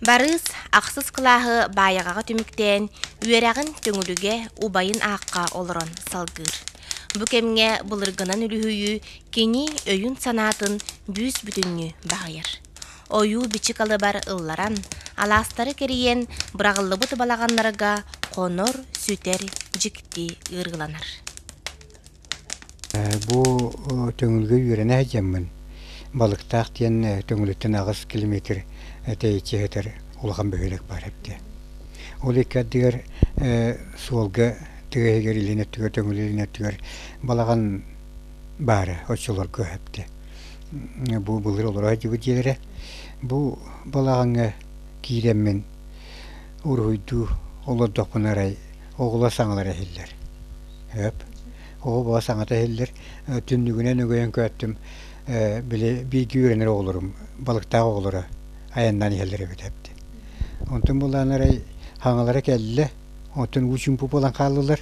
Барыыс ахсыс кылааһы Баайаҕаҕа түмүктээн, үөрэҕин Төҥүлүгэ убайын аахха олорон салгыыр. Бу кэмҥэ былыргынан үлүһүйүү кини өйүн-санаатын бүүс-бүтүннүү баһыйар. Ойуу-бичик алыбар ылларан, алаастары кэрийэн, быраҕыллыбыт балаҕаннарга хонор, сүтэр дьикти ыарыыланар. Бу Төҥүлгэ үөрэнэ сылдьаммын Балыктаах диэн Төҥүлүттэн 8 километр тэйиччи сытар улахан бөһүөлэк баар эбит. Ол икки ардыгар суолга тыа иһигэр илин өттүгэр Төҥүлү илин өттүгэр балаҕан баара оччолорго эбит. Бу былыр олоро сылдьыбыт дьиэлэрэ. Бу балаҕаҥҥа киирэммин уруһуйдуу олордохпуна арай оҕолор саҥалара иһиллэр. Өп. Оҕо-буо саҥата иһиллэр. Түннүгүнэн өгөйөн көттүм. Били бииргэ үөрэнэр оҕолорум, балыктаах оҕолоро айаннаан иһэллэр эбит эбит. Онтон булаан арай хаҥалара кэллэ. Онтон уу чуумпу буолан хааллылар.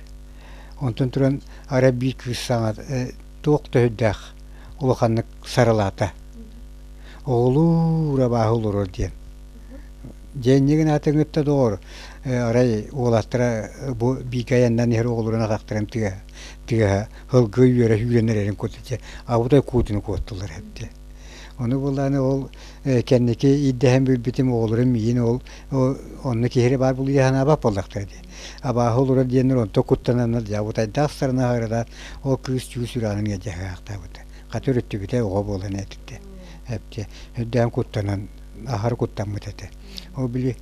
Онтон туран арай биир кыыс саҥа туох да өйдөөх улаханнык сарылаата. Оҕолуур абааһы олорор диэн. Дьэ инньэ гынаатын кытта доҕор, арай уолаттара бу бииргэ айаннаан иһэр оҕолорун атахтарын тыаһа тыаһа һылгы үөрэ сүүрэн эрэрин курдук дьэ абытай куутуну куоттулар эбит. Ону буллааны ол кэнники ирдэһэн билбитим оҕолорум миигин ол онно киһи баар булуйа санаабат буоллахтара дии. Абааһы олорор диэннэр онто куттананнар дьэ абытайдаах сарына аһарыраат ол кыыс чуус сүрэҕинэн ыалдьаһыахтаабыта. Хата өрүттүбүтэ оҕо буолан этитэ. Эптэ үрдээн куттанан аһары куттаммыт этэ. Ол били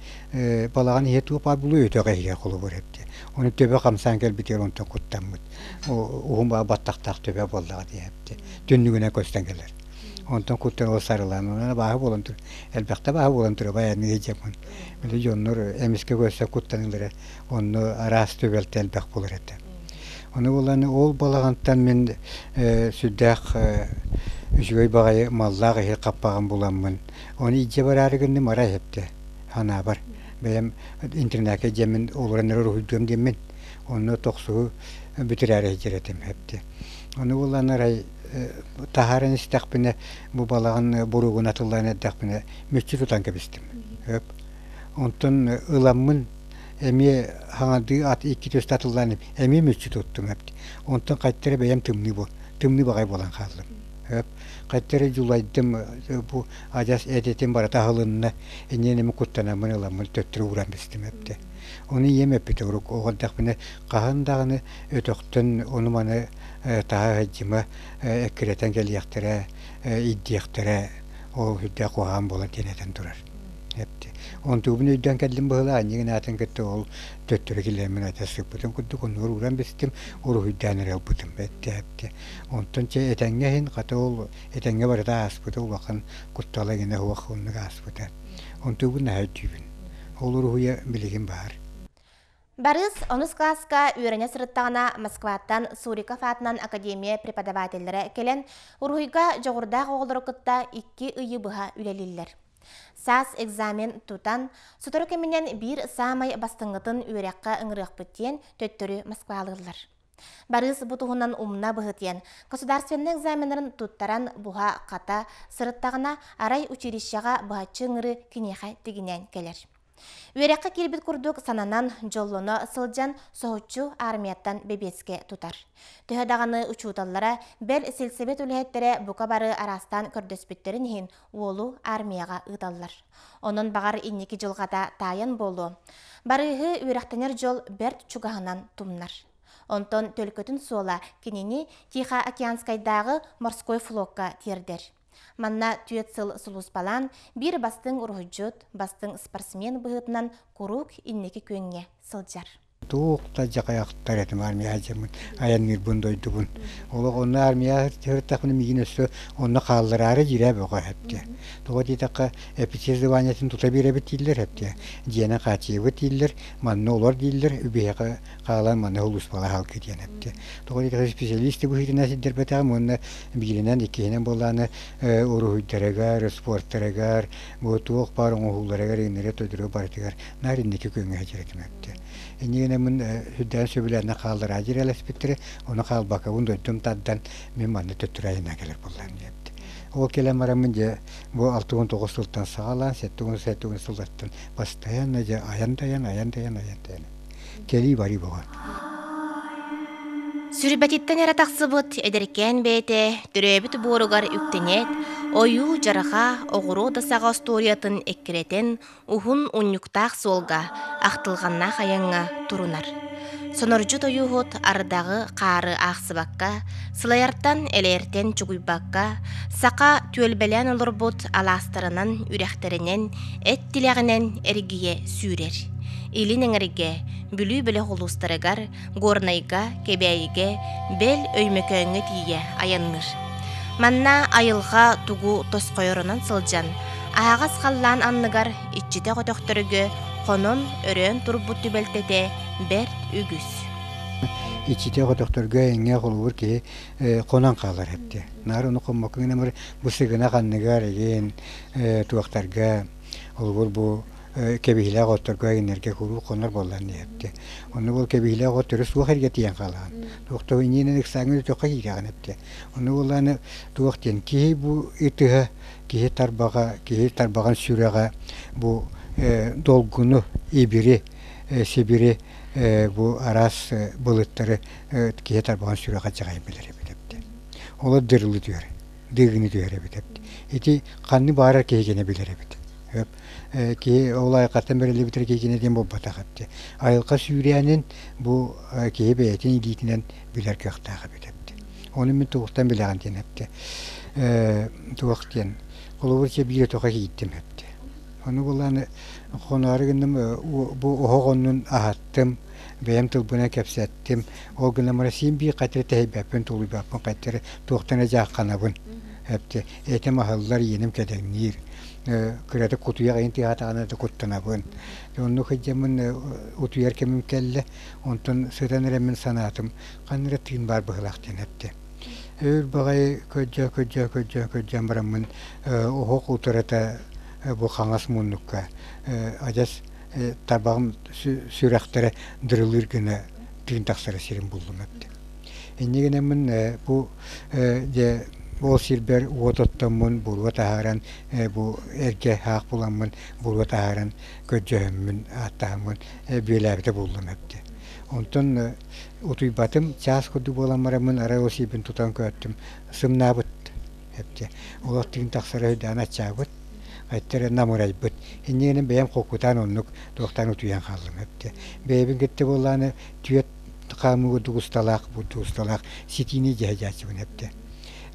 балаҕан иһэ туох баар булуй өтөх иһигэр холобур эптэ. Ону төбө хамсаан кэлбитигэр онтон куттаммыт. Уһун баттахтаах төбө буоллаҕа дии эптэ. Түннүгүнэн көстөн кэлэр. Онтон куттан ол сарылаан онон абааһы буолан тур. Элбэхтэ абааһы буолан тур баяныы дьэммин. Били дьоннор эмискэ көрсө куттаныылара онно араас түбэлтэ элбэх буолар этэ. Ону булан ол балаҕантан мин сүрдээх үчүгэй баҕайы маллаах иһи хаппаҕын буламмын, ону илдьэ бараары гынным арай эһэптэ санаабар. Бэйэм интернакка дьиэммин олорон эрэ уруһуйдуом диэммин, онно тохсуһу бүтэрээри сылдьар этим эһэптэ. Ону булан арай таһааран истэхпинэ, бу балаҕан буругун атыллаан эрдэхпинэ, мүччү тутан кэбистим. Өп. Онтон ыламмын эмиэ хаҥардыы ат икки түөстэ атыллаан эмиэ мүччү туттум эбит. Онтон хайта эрэ бэйэм тымныы буол тымныы баҕайы буолан хааллым. Өп. Хайта эрэ дьулайдым бу адьас эт-этим барыта аһылынна инньэ эми куттанаммын ыламмын төттөрү ууран бистим эбит. Ону ийэм эппитэ урук оҕо эрдэхпинэ хаһан даҕаны өтөхтөн ону-маны таһа сылдьыма эккирэтэн кэлиэхтэрэ ирдиэхтэрэ ол сүрдээх куһаҕан буолар диэн этэн турар. Эпти. Онтугун өйдөөн кэллим быһыылаах, анньыгын аатын кытта ол төттөрү киллэрэммин ата сыппытым курдук оннугар ууран бистим, уруһуйдаан эрэ ылбытым эттэ эпти. Онтон чэ этэҥҥэ иһин хата ол этэҥҥэ барыта ааспыта улахан куттала эҥинэ суох оннук ааспыта. Онтугун наһаа өйдүүбүн. Ол уруһуйа билигин баар. Барыс онус кылааска үөрэнэ сырыттаҕына Москваттан Суриков аатынан академия преподавателлэрэ кэлэн уруһуйга дьоҕурдаах оҕолору кытта икки ыйы быһа үлэлииллэр. Саас экзамен тутан, сотору кэминэн биир саамай бастыҥҥытын үөрэххэ ыҥырыахпыт диэн төттөрү Москвалыыллар. Барыыс бу туһунан умна быһытыйан, государственнай экзаменнарын туттаран буһа-хата сырыттаҕына, арай училищеҕа быһаччы ыҥырыы киниэхэ тигинээн кэлэр. Үөрэххэ киирбит курдук сананан, дьоллоно сылдьан, соһуччу армияттан бэбиэскэ тутар. Төһө даҕаны учууталлара, бэл сельсовет үлэһиттэрэ бука бары араастаан көрдөспүттэрин иһин уолу армияҕа ыыталлар. Онон баҕар инники дьылҕата таайан буолуо. Барыыһы үөрэхтэнэр дьол бэрт чугаһынан тумнар. Онтон төлкөтүн суола кинини Тихоокеанскайдааҕы морской флокка тиэрдэр. Манна түөрт сыл сулууспалаан, биир бастыҥ уруһуйдьут, бастыҥ спортсмен быһыытынан куруук инники күөҥҥэ сылдьар. Туох да дьакайахтар этим армия дьэммин айанныырбын дойдубун. Олох онно армия сырыттахпына миигин өссө онно хааллараары дьирээ бөҕө эптэ. Тоҕо диэтэххэ офицер званиетын тута биэрэбит дииллэр эптэ. Дьиэнэн хааччыйабыт дииллэр, манна олор дииллэр, үбүһэҕэ хаалан манна сулууспалаах хаалгы диэн эптэ. Тоҕо диэтэххэ специалист быһыытынан сирдэрбэтэҕим уонна бииринэн, иккиһинэн буоллаҕына уруһуйдарыгар, спортарыгар, бу туох баар оҥоһууларыгар, иҥнэри-тойдору барытыгар наар инники күөҥҥэ сылдьар этим эбитэ. Иннигинэ мин сүрдээн сөбүлээннэ хааллараа дьирээлэспиттэрэ, ону хаалбаккабын дойдум тардан мин манна төттөрү айаннаан кэлэр буоллаҕым диэбит. Ол кэлэн бараммын дьэ бу 69 сылтан саҕалаан 70 сыллартан постоянно дьэ айан-тайан, айан-тайан, айан-тайан кэлии барыы бөҕө. Сүрбэтиттэн эрэ тахсыбыт эдэркээн бэйэтэ төрөөбүт буоругар үктэнээт, ойуу дьарҕа, оҕуруо да саҕа остуоруйатын эккирэтэн, уһун унньуктаах суолга, ахтылҕаннаах айаҥҥа турунар. Сонордьут ойууһут ардаҕы, хаары аахсыбакка, сылайартан, элээртэн чугуйбакка, саха түөлбэлээн олорбут алаастарынан, үрэхтэринэн, эт тилэҕинэн эргийэ сүүрэр. Илин эҥэргэ, Бүлүү бөлөх улуустарыгар, Горнайга, Кэбээйигэ, бэл Өймөкөөҥҥө тиийэ айанныыр. Манна айылҕа тугу тосхойорунан сылдьан, аһаҕас халлаан анныгар иччитэх өтөхтөргө хонон өрөөн турбут түбэлтэтэ бэрт үгүс. Иччитэх өтөхтөргө эҥҥэ холобур киһи хонон хаалар эбит. Наар ону хоммокко гынан бу сыгынах анныгар игин туохтарга холобур бу кэбиһилээх отторго иннэргэ куруук хонор буоллан диэбитэ. Онно ол кэбиһилээх от төрүт суох эргэ тиийэн хаалаҕын. Туохта иннинэн ыксааҥҥын өтөххө киирэҕин эптэ. Онно буоллааны туох диэн киһи бу ытыһа, киһи тарбаҕа, киһи тарбаҕын сүрэҕэ бу долгуну, ибири, сибири бу араас былыттары киһи тарбаҕын сүрэҕэ дьаҕайан билэр эбит эбит. Олор дырылы түһэр, дыгыны түһэр эбит эбит. Ити ханны баарар киһи гэнэ билэр эбит. Киһи ол айылҕаттан бэриллибит киһи диэн буолбатах эбит. Айылҕа сүүрээнин бу киһи бэйэтин илиитинэн билэр кыахтаах эбит эбит. Ону мин туохтан билэҕин диэн эптэ. Туох диэн холобур чэ биир өтөхө киирдим эптэ. Ону булааны хоноору гынным бу оһох оннун аһаттым, бэйэм тылбынан кэпсэттим. Ол гынан баран син биир хатыры тэһийбэппин, тулуйбаппын, хатыры туохтан эрэ дьаахханабын. Эптэ этим аһыллар, иэним кэдэҥниир. Кыратык кутуйах иһин тыаһаатаҕына да куттанабын. Оннук сылдьаммын утуйар кэмим кэллэ. Онтон сытан эрэ мин санаатым, ханна эрэ тыын баар быһыылаах диэн эттэ. Өр баҕайы көрдөө, көрдөө, көрдөө, көрдөөн бараммын оһох утарыта бу хаҥас муннукка адьас табаҕым сүрэхтэрэ дырылыыр гына тыын тахсара сирин буллум эбит. Инньэ гынаммын бу дьэ ол сирбэр уот оттоммун буруо таһааран бу эргэ хаах буламмын буруо таһааран көрдьөһөммүн ааттаһаммын бүөлээбитэ буллум эбит. Онтон утуйбатым чаас курдук буолан бараммын арай ол сиибин тутан көртүм сымнаабыт эбит. Олох тыын тахсара өйдөөн аччаабыт эттэрэ намырайбыт. Инньэ гынан бэйэм холкутаан оннук туохтаан утуйан хааллым эбит. Бэйэбин кытта буоллааны түөрт хаамыы курдук усталаах, усталаах ситиини дьэһэ-дьээччибин эптэ.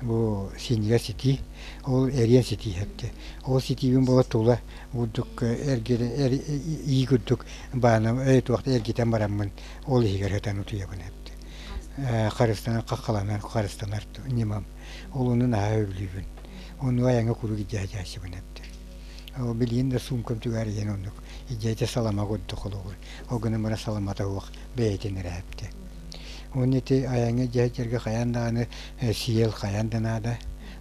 Бу синньигэ ситии, ол эриэн ситии эптэ. Ол ситиибин буола тула курдук ии курдук баана туохта эргитэн бараммын ол иһигэр сытан утуйабын эптэ. Харыстанар хаххаланар харыстанар ньымам. Ол онун аһа өбүлүүбүн. Ону айаҥа куруук идьээдьээччибин эптэ. Ол билигин да суумкам түгэр иһин оннук идьээчэ салама курдук холобур. Ол гынан баран саламата суох бэйэтин эрэ эптэ. Уонна ити айаҥҥа дьиэ хайаан даҕаны сиэл хайаан да наада.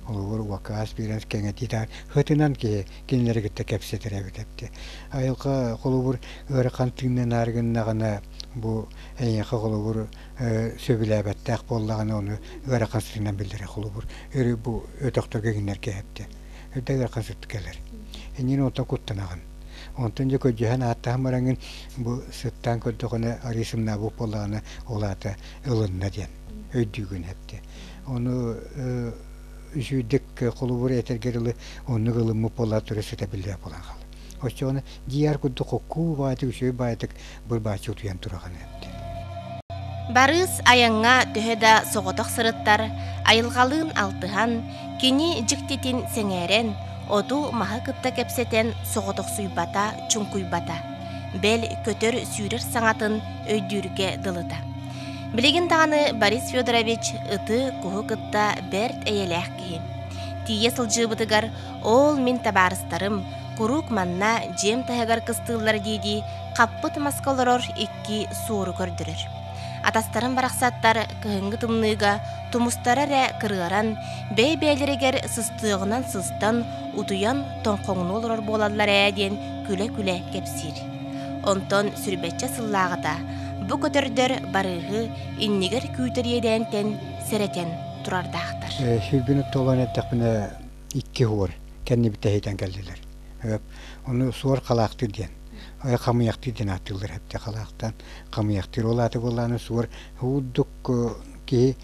Холобур, уокка биэрэн кэҥэтии таһар һытынан киһи кинилэри кытта кэпсэтэр эбит эбит. Айылҕа холобур ыарахан тыыннанаары гыннаҕына бу эйиэхэ холобур сөбүлээбэттээх буоллаҕына ону ыарахан сытынан биллэрэ холобур өрүү бу өтөхтөргө кинилэргэ эптэ. Үрдэ ыарахан сыт кэлэр. Иннин онтон куттанаҕын. Онтон дьэ көрдьөһөн ааттаһан бараҥҥын бу сыттаан көрдөхүнэ арыы сымнаабыт буоллаҕына ол аата ылынна диэн өйдүүгүн эптэ. Ону үсүйдик холобур этэргэр дылы оннук ылыммыт буоллар туры сыта биллэр буолан хаалар. Оччоҕуна дьиэр курдук хоккуу баайтык үчүгэй баайтык бырбааччы утуйан тураҕын эптэ. Барыыс айаҥҥа төһө да соҕотох сырыттар, айылҕалыын алтыһан, кини дьиктитин сэҥээрэн, оту-маһы кытта кэпсэтэн соҕотохсуйбата, чуҥкуйбата. Бэл, көтөр-сүүрэр саҥатын өйдүүргэ дылыта. Билигин даҕаны Борис Федорович ыты, куһу кытта бэрт эйэлээх киһи. Тиийэ сылдьыыбытыгар ол мин табаарыстарым куруук манна дьиэм таһыгар кыстыыллар дии-дии хаппыт маска олорор икки суору көрдөрөр. Атастарым барахсаттар кыһыҥҥы тымныыга тумустара эрэ кырыаран, бэйэ-бэйэлэригэр сыстыаҕынан сыстан, утуйан тоҥхоҥнуу олорор буолаллар ээ диэн күлэ-күлэ кэпсиир. Онтон сүрбэччэ сыллааҕыта бу көтөрдөр барыыһы иннигэр күүтэр иэдээнтэн сэрэтэн турардаахтар. Сүрбүн толон эттэхпинэ, Икки суор кэннибиттэн иһитэн кэллилэр. Ону суор халаахтыыр диэн, хамыйахтыыр диэн ааттыыллар эбит. Халаахтаан хамыйахтыыр. Ол аата буоллаҕына суор уурдук киһи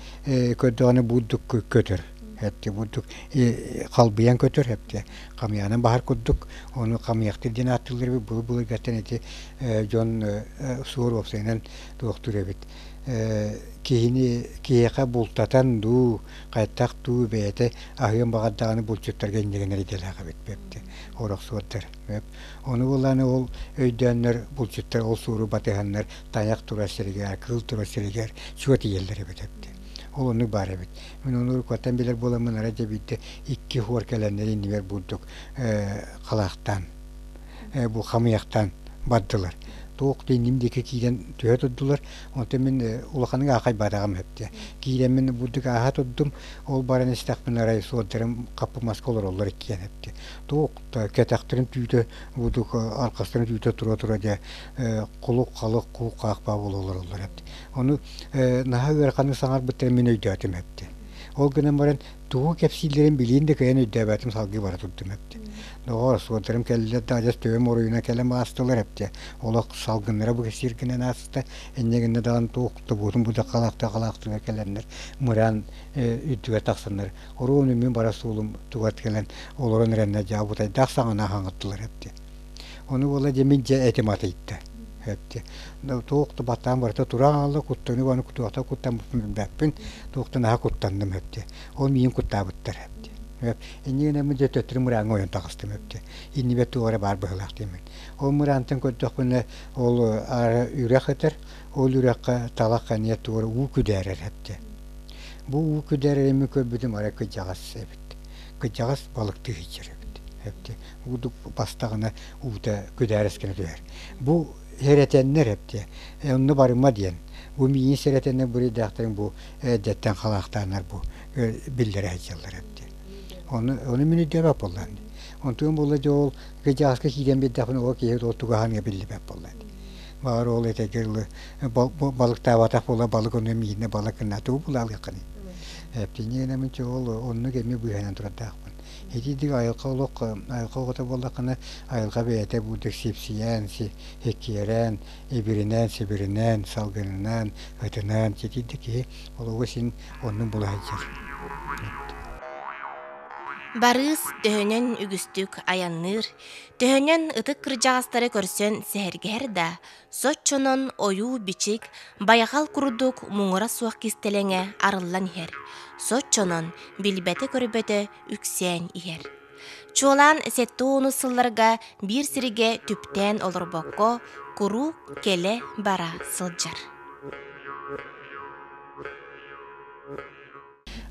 көрдөҕүнэ буурдук көтөр. Эпти бурдук халбыйан көтөр эпти хамыйаанан баһар курдук ону хамыйахтыыр диэн ааттыыллар эбит. Былыр-былыргаттан ити дьон суор уопсайынан туохтуур эбит. Киһини киһиэхэ бултатан дуу, хайдах дуу бэйэтэ аһыан баҕардаҕына булчуттарга иннигинэр идэлээх эбит бэпти орох суордар. Ону буоллааны ол өйдөөннөр булчуттар ол суору батыһаннар тайах турар сиригэр, кыыл турар сиригэр чуо тиийэллэр эбит эпти. Ол оннук баар эбит. Мин ону уруккуттан билэр буоламмын арай дьэ биирдэ икки хуор кэлэннэр иннибэр бурдук халаахтаан бу хамыйахтаан бардылар. Туох да инним диэки киирэн түһэ турдулар. Онтон мин улаханнык аахайбатаҕым эптэ. Киирэммин бурдук ааһа турдум. Ол баран истэхпинэ арай суордарым хаппы маска олороллор иккиэн эптэ. Туох да кэтэхтэрин түүтэ бурдук арҕастарын түүтэ тура-тура дьэ кулук-халык куук-хаах буола олороллор эбит. Ону наһаа ыараханнык саҥарбыттарын мин өйдөөтүм эбит. Ол гынан баран тугу кэпсииллэрин билиин да кыайан өйдөөбөтүм салгыы бара турдум эбит. Доҕоор, суордарым кэллилэр да адьас төбөм оруйуна кэлэн аастылар эбит. Олох салгыннара бу сиргинэн ааста. Инньэ гынна даҕаны туох да буотун бу да халаахтыы-халаахтыы кэлэннэр мыраан үрдүгэр тахсаннар оруону мин бара суолум тугар кэлэн олорон эрэннэр дьаа бутайдаах саҥаны хаҥаттылар эбит. Ону буола дьэ мин дьэ этим атыйда. Эпти. Туох да баттаан барыта тура хаалла, куттаныы баны кутуохта куттаммыппын билбэппин, туохтан аһа куттанным эпти. Ол миигин куттаабыттар эпти. Иннигинэ мин дьэ төттөрү мырааҥҥа ойон таҕыстым эпти. Иннибэр туох эрэ баар быһыылаах диэммин. Ол мыраантан көрдөхпүнэ ол аара үрэх этэр, ол үрэххэ талах эмиэ туора уу күдээрэр эпти. Бу уу күдээрэрин мин көрбүтүм арай кыдьаҕас эбит. Кыдьаҕас балыктыы сылдьар эбит. Эпти. Удук бастаҕына уута күдээрис гына түһэр. Бу сэрэтэннэр эпти. Онно барыма диэн. Бу миигин сэрэтэннэр буруйдаахтарын бу эрдэттэн халаахтааннар бу биллэрэ сылдьаллар эпти. Ону ону мин өйдөөбөт буоллаҕым. Онтугум буолла дьэ ол кыдьааска киирэн биэрдэхпинэ ол киһи ол тугаһаныга биллибэт буолла. Баҕар ол этэргэ дылы балыктаабатах буола балык ону миинэ балык гына тугу булаалыаххыный. Эптинньигинэ мин ол оннук эмиэ быыһанан турардаахпын. Итиитик айылҕа олох айылҕа оҕото буоллаххына айылҕа бэйэтэ буурдук сипсийэн, сиккиэрэн, ибиринэн, сибиринэн, салгынынан, ытынан ситиитик киһи олоҕу син оннун була сылдьар. Барыыс төһөнөн үгүстүк айанныыр, төһөнөн ытык кырдьаҕастары көрсөн сэһэргэһэр да, соччонон ойуу-бичик, байҕал курдук муҥура суох кистэлэҥэ арыллан иһэр, соччонон билбэтэ-көрбөтө үксээн иһэр. Чуолаан 70 сылларга биир сиргэ түптээн олорбокко, куруук кэлэ-бара сылдьар.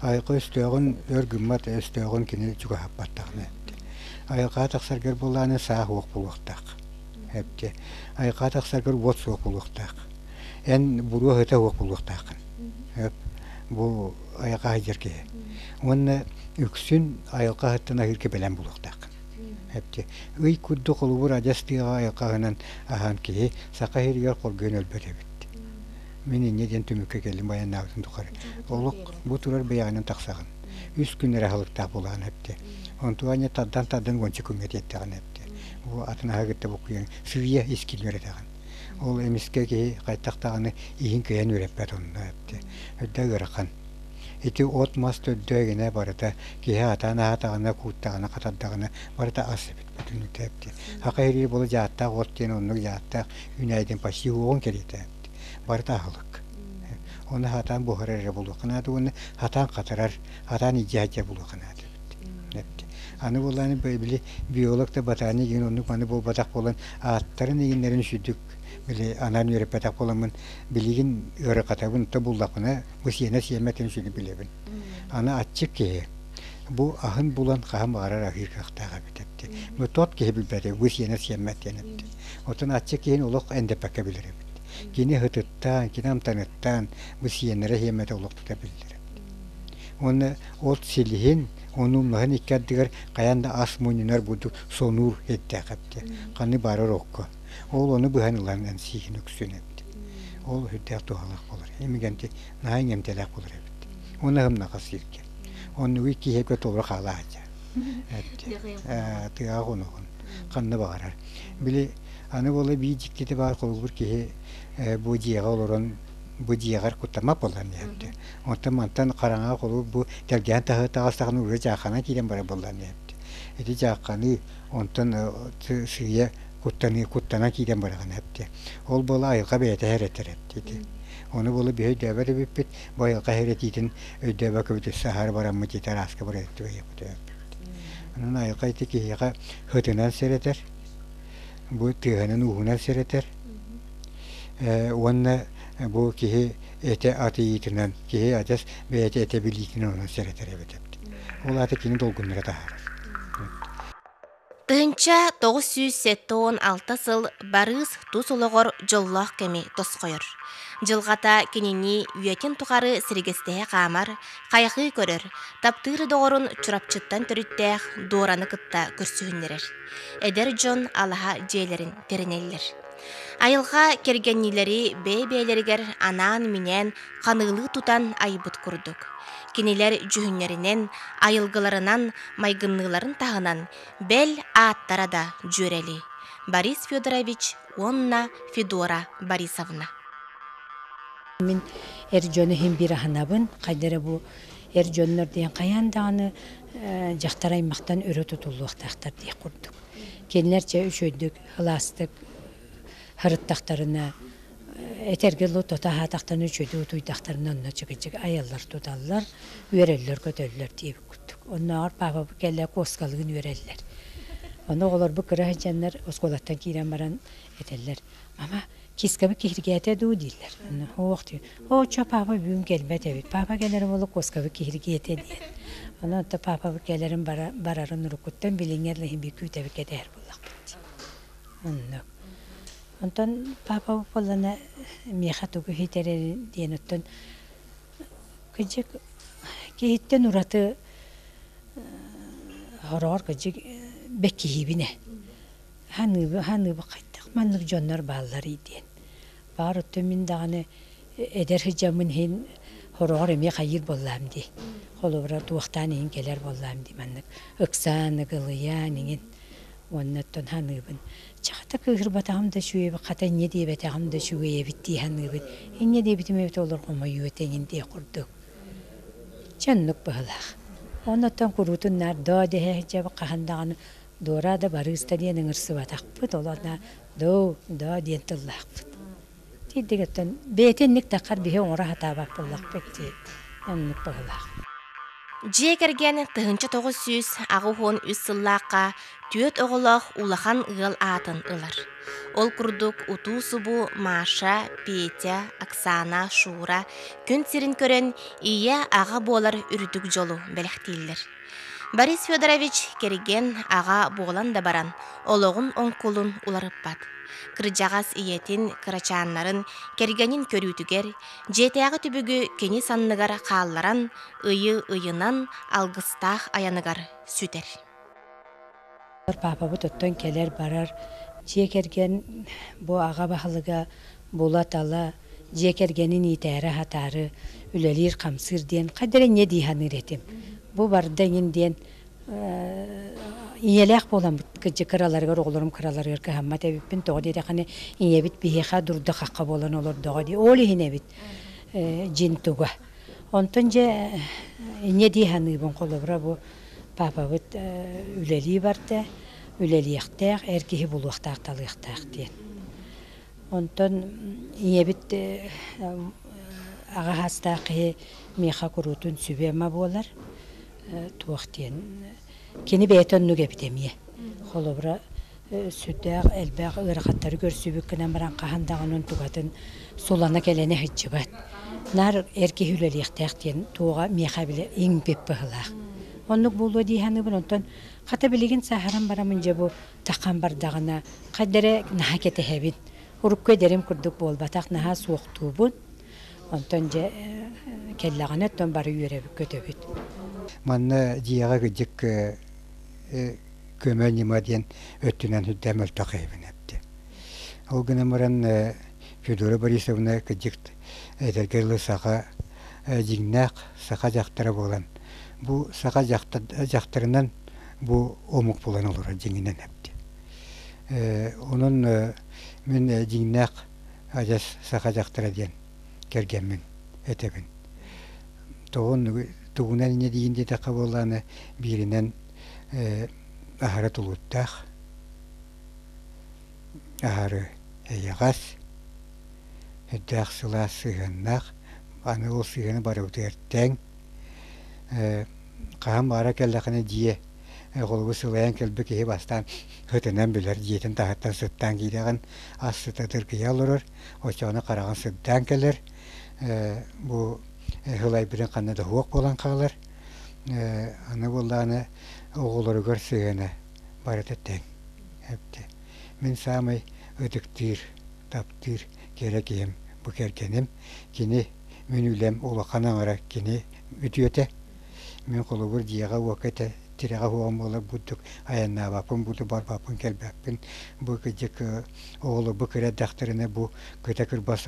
Айылҕа өстөөҕүн өр гыммат өстөөҕүн кини чугаһаппаттаҕына эттэ. Айылҕаҕа тахсаргар буоллаҕына саах уох буолуохтаах. Эптэ. Айылҕаҕа тахсаргар уот суох буолуохтаах. Эн буруо ыһыта уох буолуохтааххын. Эп. Бу айылҕа сылдьар киһи. Уонна үксүн айылҕа аһыттан аһыырга бэлэм буолуохтааххын. Эптэ. Ый курдук холобур адьас тыаҕа айылҕа аһынан аһаан киһи саха сиригэр хоргуйан өлбөт эбит. Мин инньэ диэн түмүккэ кэллим айаннаабытым тухары. Олох бу турар бэйэҕинэн тахсаҕын. Үс күн эрэ аһылыктаах буолаҕын эптэ. Онтуга анньа тардан-тардан уонча күҥҥэ тиэртэҕин эптэ. Бу атын аһы кытта буккуйан сыыйа искин үөрэтэҕин. Ол эмискэ киһи хайдах даҕаны иһин кыайан үөрэппэт онно эптэ. Үрдэ ыарахан. Ити от-мас төрдө гинэ барыта киһи атаан аһаатаҕына, кууттаҕына, хатардаҕына барыта ас эбит бүтүннүктэ эптэ. Саха иһирии буола дьааттаах от диэн оннук дьааттаах үүнээйитин почти уоҕун кэриэтэ барыта аһылык. Ону сатаан буһарар эрэ буолуохха наада уонна сатаан хатарар, сатаан илдьэ буолуохха наада эбит. Аны буоллааны били биолог да ботаник игин оннук маны буолбатах буолан ааттарын игиннэрин сүдүк били анаан үөрэппэтэх буоламмын билигин ыарахатабын то буллахпына бу сиэнэ сиэмэтин сүдү билэбин. Аны аччык киһи бу аһын булан хаһан баҕарар аһыыр кыахтаах эбит эбит. Бу тот киһи билбэтэ бу сиэнэ сиэммэт диэн эбит. Оттон аччык киһини олох эндэппэккэ билэр эбит. Кини ыһытыттаан, кини амтаныттаан бу сиэннэрэ сиэммэтэ олох тута биллэр эбит. Уонна от силиһин, ону умнаһын икки ардыгар хайаан да ас мунньунар бурдук сонуур эттээх эбит. Ханнык баарар окко. Ол ону быһан ылан эн сиигин үксүн эбит. Ол сүрдээх туһалаах буолар. Имигэнти наһаа иҥэмтэлээх буолар эбит. Уонна ымнаҕас сииргэ. Оннугу киһиэхэ толору хаалааччы. Тыаҕа хонугун ханна баҕарар. Били аны буола биир дьиктитэ баар холобур киһи бу дьиэҕэ олорон бу дьиэҕэр куттаммат буоллар диэбит. Онтон мантан хараҥаҕа холобур бу тэлгэһэн таҕыстаҕына уже дьаахханан киирэн барар буоллар диэбит. Ити дьаахханыы онтон сыыйа куттаныы куттанан киирэн бараҕын эпти. Ол буола айылҕа бэйэтэ эрэтэр эпти ити. Ону буола биһи өйдөөбөт эбиппит, бу айылҕа эрэтиитин өйдөөбөккөбүт өссө аһары бараммыт ити арааска барыаттыбайыппыт. Онон айылҕа ити киһиэхэ һытынан сэрэтэр, бу тыаһынан-ууһунан сэрэтэр уонна бу киһи этэ атыйыытынан, киһи адьас бэйэтэ этэ билиитинэн онон сэрэтэр эбит. Ол аата кини долгуннара таһаарар. 1976 сыл Барыыс тус олоҕор дьоллоох кэми тосхойор. Дьылҕата кинини үйэтин тухары сиригэстэһэ хаамар, хайҕыы көрөр, таптыыр доҕорун Чурапчыттан төрүттээх Дуораны кытта көрсүһүннэрэр. Эдэр дьон алаһа дьиэлэрин тэринэллэр. Айылҕа кэргэнниилэри бэйэ-бэйэлэригэр анаан-минээн ханыылыы тутан айбыт курдук. Кинилэр дьүһүннэринэн, айылгыларынан майгынныыларын таһынан, бэл ааттара да дьүөрэли Борис Федорович уонна Федора Борисовна. Мин эр дьону иһин биир аһынабын, хайда эрэ бу эр дьоннор диэн хайаан даҕаны дьахтар аймахтан өрө тутуллуохтаахтар диэх курдук. Кинилэр чэ үчүгэйдик, ылаастык һырыттахтарына этэргэ дылы тото аһаатахтарына үчүгэйдик утуйдахтарына онно чыгы-чыгы айаллар-туталлар, үөрэллэр-көтөллөр диэбит курдук. Оннооҕор паапабыт кэллэ куоскалыын үөрэллэр. Ону оҕолорбут кыра сылдьаннар оскуолаттан киирэн баран этэллэр: «Мама, кискабыт киһиргээтэ дуу?» дииллэр. Онно «Һуох» диир. «Оо, чо папа бүгүн кэлбэт эбит. Папа кэлэрэ буоллар куоскабыт киһиргиэтэ» диэн. Онон оттон папабыт кэлэрин барарын уруккуттан билиҥҥэ дылы иһин биир күүтэбит кэтэһэр буоллахпыт дии. Оннук. Онтон папа буоллана миэхэ тугу иһитэрэр диэн оттон кыдьык киһиттэн ураты хороҕор кыдьык бэккиһиибин ээ. Ханыыбы ханыыбы хайдах маннык дьоннор баалларый диэн. Баар оттон мин даҕаны эдэр сыдьаммын иһин хороҕор эмиэ хайыыр буоллаам дии. Холобура туохтаан иһин кэлэр буоллаам дии маннык ыксаан, ыгылыйаан иҥин Уонна оттон саныыбын, чэ хата кыыһырбатаҕым да үчүгэй хата инньэ диэбэтэҕим да үчүгэй эбит дии саныыбын. Инньэ диэбитим эбит олор хомойуо этэ эҥин диэх курдук. Чэ оннук быһыылаах. Онон оттон куруутун наар доо дэһэ сылдьабыт хаһан даҕаны Дора да барыыста диэн ыҥырсыбатахпыт, ол онно доо, доо диэн тыллаахпыт. Тиийдик оттон бэйэтэ инник таххар биһи оҥоро сатаабат буоллахпыт дии. Оннук быһыылаах. Дьиэ кэргэн 1983 сыллаахха түөрт оҕолоох улахан ыал аатын ылар. Ол курдук утуу-субуу Маша, Петя, Оксана, Шура күн сирин көрөн ийэ-аҕа буолар үрдүк дьолу бэлэхтииллэр. Борис Федорович кэргэн аҕа буолан да баран олоҕун оҥкулун уларыппат. Кырдьаҕас ийэтин, кырачааннарын кэргэнин көрүүтүгэр, дьиэтээҕи түбүгү кини санныгар хаалларан ыйы-ыйынан алгыстаах айаныгар сүтэр. Паапабыт оттон кэлэр-барар дьиэ кэргэн бу аҕа баһылыга була-тала дьиэ кэргэнин иитээри-аһатаары үлэлиир-хамсыыр диэн хайда эрэ инньэ дии саныыр этим. Бу барда эҥин диэн ийэлээх буоламмыт кырдьык кыраларыгар оҕолорум кыраларыгар кыһаммат эбиппин тоҕо диэтэххинэ ийэбит биһиэхэ дурда-хахха буолан олордоҕо дии ол иһин эбит дьин туга. Онтон дьэ инньэ дии саныыбын холобура бу паапабыт үлэлии барда, үлэлиэхтээх, эр киһи булуохтаах талыахтаах диэн. Онтон ийэбит аҕа саастаах киһи миэхэ куруутун сүбэ-ама буолар. Туох диэн кини бэйэтэ оннук эбит эмиэ. Холобура сүрдээх элбэх ыарахаттары көрсүбүт гынан баран хаһан даҕаны онтукатын сулана кэлэнэ сылдьыбат. Наар эр киһи үлэлиэхтээх диэн туоҕа миэхэ били иҥпит быһыылаах. Оннук буолуо дии саныыбын. Онтон хата билигин сааһыран бараммын дьэ бу таххан бардаҕына хайда эрэ наһаа кэтэһэбин. Урукку эдэрим курдук буолбатах, наһаа суохтуубун. Онтон дьэ кэллэҕинэ оттон бары үөрэбит көтөбүт. Манна дьиэҕэ кырдьык көмө ньыма диэн өттүнэн сүрдээх мөлтөх киһибин эттэ. Ол гынан баран Федора Борисовна кырдьык этэргэ дылы саха дьиҥнээх саха дьахтара буолан бу саха дьахтарынан бу омук буолан олорор дьиҥинэн эбит. Онон мин дьиҥнээх адьас саха дьахтара диэн кэргэммин этэбин. Тоҕо тугунан инньэ диигин диэтэххэ буоллаҕына бииринэн аһара тулуурдаах, аһары эйэҕэс, үрдээх сылаас сыһыаннаах, аны ол сыһыаны барыбытыгар тэҥ. Хаһан баара кэллэхинэ дьиэ холобур сылайан кэлбит киһи бастаан сытынан билэр дьиэтин таһыттан сыттаан киирэҕин, ас сыта дыргыйа олорор, оччоҕуна хараҕын сырдаан кэлэр, бу сылайбытын ханна да суох буолан хаалар. Аны буоллаҕына оҕолоругар сыһыана барыта тэҥ. Мин саамай ытыктыыр, таптыыр кэрэ киһим бу кэргэним. Кини мин үлэм улахан аҥара кини үтүөтэ. Мин холобур дьиэҕэ-уокка тирэҕэ суоҕум буолар бурдук айаннаабаппын, буду барбаппын, кэлбэппин. Бу кырдьык оҕолорбут кыра эрдэхтэринэ бу кыта кырбас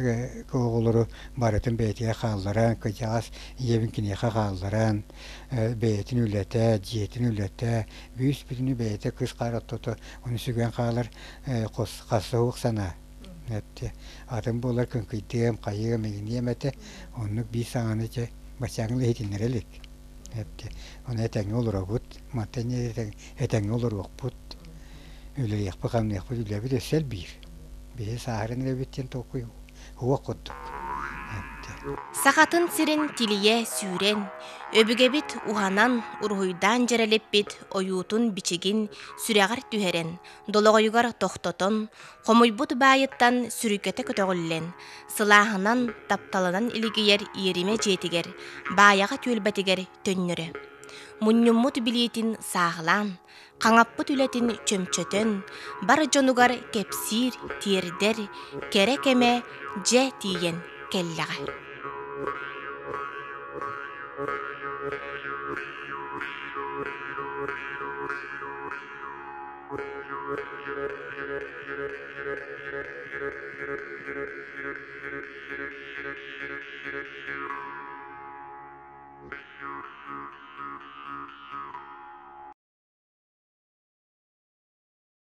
оҕолору барытын бэйэтигэр хаалларан, кырдьаҕас ийэбин киниэхэ хаалларан, бэйэтин үлэтэ, дьиэтин үлэтэ, бүүс-бүтүнү бэйэтэ кыс хаар оттото ону сүгэн хаалар хас суох санаа. Атын буолар кыҥкыйдыам, хайыам, иҥниэм этэ. Оннук биир саҥаны чэ баччааҥҥа иһитиннэрэ илик. Ону этэҥҥэ олоробут, мантан этэҥҥэ олоруохпут, үлэлиэхпит-хамныахпыт, үлэбит өссө элбиир. Биһи сааһыран эрэбит диэн толкуй уох курдук. Сахатын сирин тилийэ сүүрэн, өбүгэбит уһанан, уруһуйдаан дьэрэлиппит ойуутун-бичигин сүрэҕэр түһэрэн, долоҕойугар тохтотон, хомуйбут баайыттан сүрүкэтэ көтөҕүллэн, сылааһынан, тапталынан илигийэр иэримэ дьиэтигэр, Баайаҕа түөлбэтигэр төннөрө. Мунньуммут билиитин сааһылаан, хаҥаппыт үлэтин чөмчөтөн, бар дьонугар кэпсиир, тиэрдэр кэрэ кэмэ дьэ тиийэн кэллэҕэ.